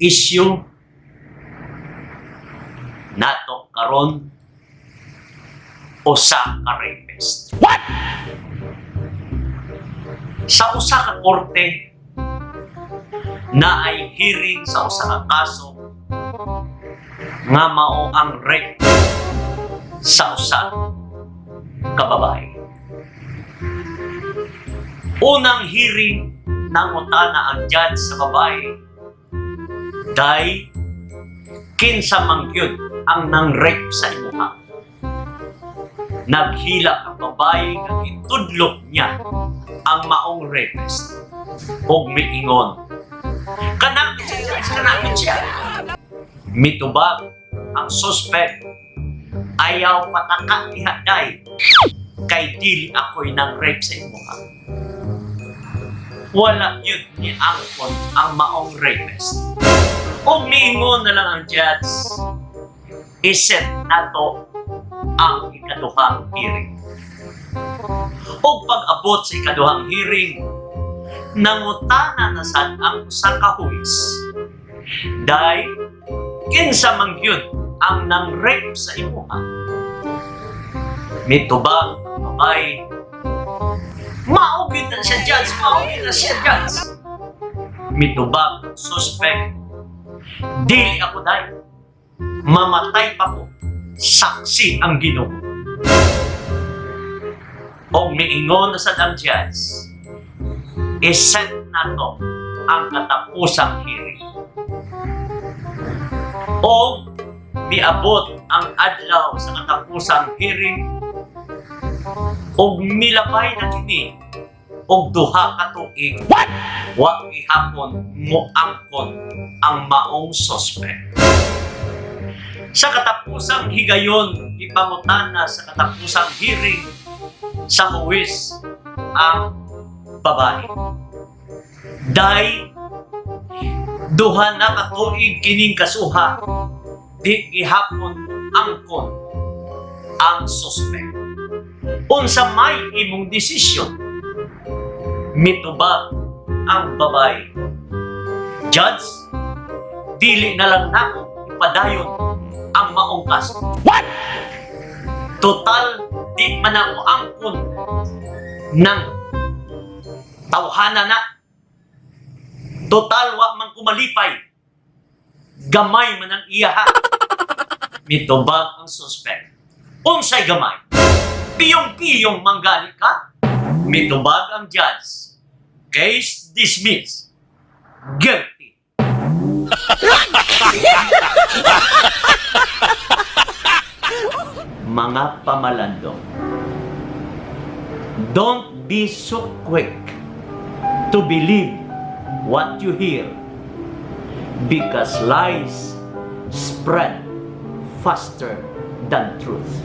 Issue nato karon, usa ka rapist. What? Sa usa ka korte naay hearing sa usa ka kaso nga mao ang rape sa usa ka babae. Unang hearing, nangutana ang judge sa babae, "Day, kinsa man gyud ang nang rape sa imuha?" Naghilak ang babae nga gitudlo niya ang maong rapist ug miingon, "Kana siya, kana siya." Mitubag ang suspect, "Ayaw pataka diha, day, kay dili ako'y nang rape sa imuha." Wala gyud ni angkon ang maong rapist. Ug miingon na lang ang judge, "Iset nato ang ikaduhang hearing." Ug pag-abot sa ikaduhang hearing, nangutana na sad ang usa ka huwes, "Day, kinsa man gyud ang nang rape sa imuha?" Mitubag ang babae, "Mao gyud na siya, judge, mao gyud na siya, judge." Mitubag ang suspect, "Dili ako, day. Mamatay pa ko. Saksi ang Ginoo." Og miingon na sad ang judge, "Iset nato ang katapusang hearing." Og miabot ang adlaw sa katapusang hearing og milabay na kini og 2 ka tuig. What? Wa gihapon moangkon ang maong suspect. Sa katapusang higayon, ipangutana sa katapusang hearing sa huwes ang babae, "Day, 2 na ka tuig kining kasuha, di gihapon angkon ang suspect. Unsa may imong desisyon?" Mitubag ang babae, "Judge, dili na lang nako ipadayon ang maong kaso. What? Total, di man ako angkon ng tawhana na. Total, wa man kumalipay. Gamay man ang iyaha." Mitubag ang suspect, "Unsay gamay? Piyong-piyong manggani ka." Mitubag ang judge, "Case dismissed. Guilty." Mga pamalandong, don't be so quick to believe what you hear because lies spread faster than truth.